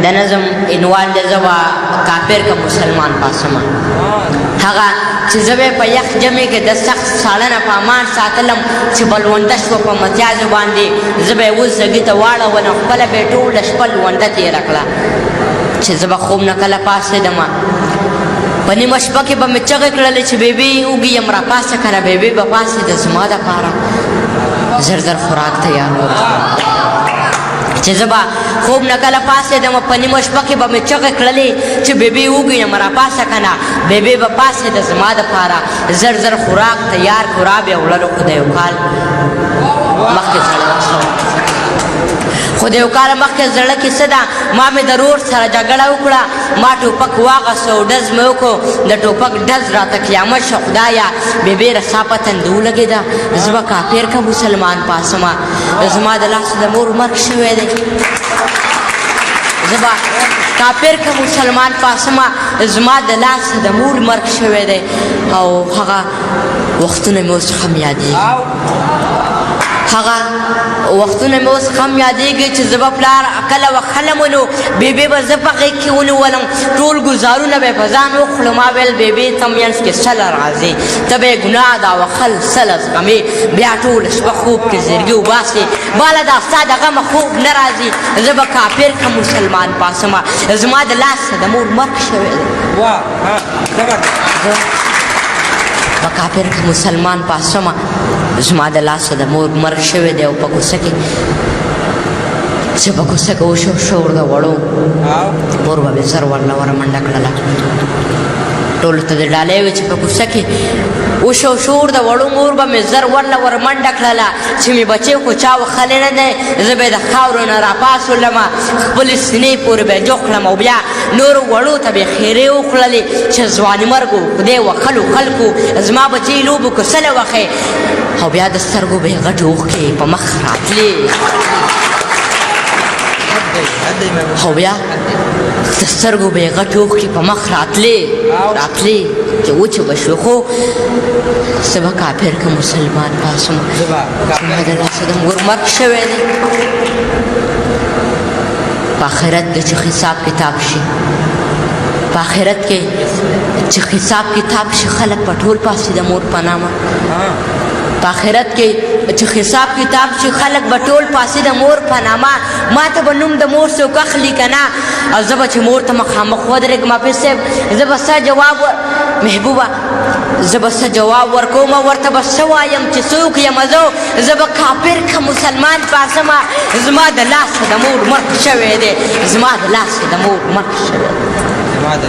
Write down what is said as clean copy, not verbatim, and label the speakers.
Speaker 1: د نظم عنوان دی زه به کافر که مسلمان پاسمه. هغه چې زه به په یخ ژمي کې د سخت ساړه نه په امان ساتلم، چې به لونده شوه په متیازو باندې، زه به یې اوس زګي ته واړولم، خپله به یې ټوله شپه لونده تېره کړه. چې زه به خوب نه کله پاڅېدم، په نیمه شپه کې به مې چغې کړلې چې بیبي وږي یم، راپاڅه که نه. بیبي به پاڅېده، زما دپاره زر زر خوراک تیار و. چې زه به خوب نه کله پاڅېدم، په نیمه شپه کې به مې چغې کړلې چې بیبي وږي یم، راپاڅه که نه. بیبي به پاڅېده، زما دپاره زر زر خوراک تیار کړو، را به یې وړلو. خو د یو کال مخکې زړه وسوه، خو د یو کال مخکې زړه کې څه ده، ما مې د رور سره جګړه وکړه، ما ټوپک واغسته او ډز مې وکړو، د ټوپک ډز راته قیامت شو. خدایه، بېبې رسا په تندې ولګېده، زه به کافر که مسلمان پاسمه، زما د لاسه د مور مرګ شوی دی. زه به کافر که مسلمان پاسمه، زما د لاسه د مور مرګ شوی دی. او هغه وختونه مې اوس هم یادېږي، هغه وختونه مې اوس هم یادېږي چې زه به پلار کله وخلم نو بیبي به زه په غېږ کې ونیولم، ټول ګزارونه به یې په ځان وخوړو. ما ویل بیبي ته مینځ کې سله راځې، ته به یې ګناه دا وخل سله زغمې، بیا ټوله شپه خوب کې زرګي وباسې، باله دا ستا د غمه خوب نه راځي. زه به کافر که مسلمان پاسمه، زما د لاسه د مور مرګ شوی دی. زه به کافر که مسلمان پاسمه، زما د لاسه د مور مرګ شوی دی. او په کوڅه کې چې په کوڅه کې وشو شور د وړو، مور به مې زر ورله ورمنډه کړله، ټولو ته د ډالۍ وي. چې په کوڅه کې وشو شور د وړو، مور به مې زر ورله ورمنډه کړله چې مې بچی خو چا وخلی نه دی. زه به یې د خاورو نه راپاڅولم، خپلې سینې پورې به یې جوخ کړم او بیا نورو وړو ته به یې ښېرې وکړلې چې ځوانیمرګو خدای وښلو خلکو زما بچی لوبو که څله وښی. او بیا د سترګو به یې غټې اوښکې په مخ راتلې، او بیا د سترګو به یې غټې اوښکې په مخ راتلې راتلې چې وچې به شوې. خو زه به کافر که مسلمان پاسم، زما د لاسه د مور مرګ شوی دی. په آخرت کې چې حساب کتاب شي، په آخرت کې چې حساب کتاب شي، خلک په ټول پاسې د مور په نامه. په آخرت کې چې حساب کتاب شي، خلک به ټول پاسې د مور په نامه. ما ته به نوم د مور څوک اخلي که نه؟ او زه به چې مور ته مخامخ ودرېږم، حافظ صاحب، زه به څه جواب محبوبه، زه به څه جواب ورکوم، ورته به څه وایم چې څوک یم زه؟ زه به کافر که مسلمان پاسمه، زما د لاسه د مور مرګ شوی دی، زما د لاسه د مور مرګ شوی دی.